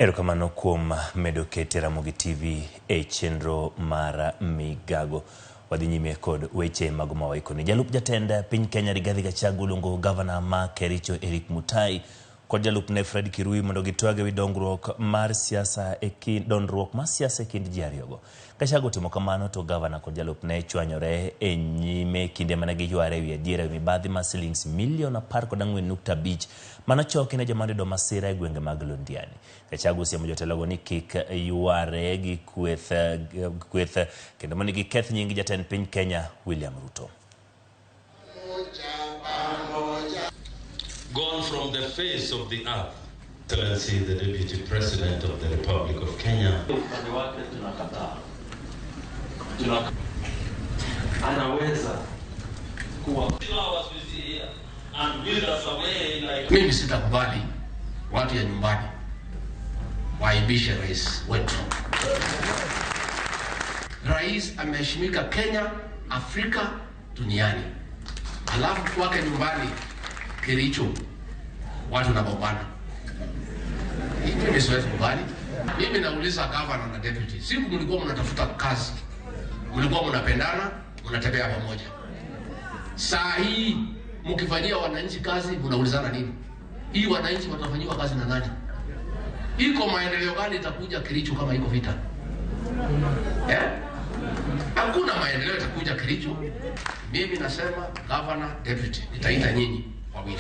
Erokamano kuom medo kete Ramogi TV e chenro mar Migago. Wadhi nyime kod weche mago ma waikoni. Jalup jatend piny Kenya Rigathi Gachagua oluongo gavana ma Kericho Eric Mutai kod jalupne Fred Kirui mondo gitwag ewi dongruok mar siasa e kind dondruok mar siasa e kind ji ariyogo. Gachagua otimo kamano to gavana kod jalupne chwanyore e nyime kinde mane giyware ewi adiera ewi mibadhi mar silings milion 14.5 manochoki ne joma noyudo masira e gwenge mag Londiani. Gachagua osiemo jotelogo ni kik yware gi kweth, kweth kendo mondo giketh nying jatend piny Kenya William Ruto. Gone from the face of the earth. Excellency, the Deputy President of the Republic of Kenya. Upande wake tunakataa, tuna anaweza kuwa Mimi sitakubali watu ya nyumbani waibishe rais wetu. Rais ameheshimika Kenya, Afrika, duniani, alafu kwake nyumbani Kericho watu nagombana. Mimi siwezi kubali. Mimi nauliza gavana na deputy, siku mlikuwa mnatafuta kazi, mlikuwa mnapendana, mnatembea pamoja. Saa hii mkifanyia wananchi kazi, mnaulizana nini? Hii wananchi watafanyiwa kazi na nani? Iko maendeleo gani itakuja Kericho kama iko vita eh? Hakuna maendeleo itakuja Kericho. Mimi nasema governor, deputy, nitaita nyinyi wawili.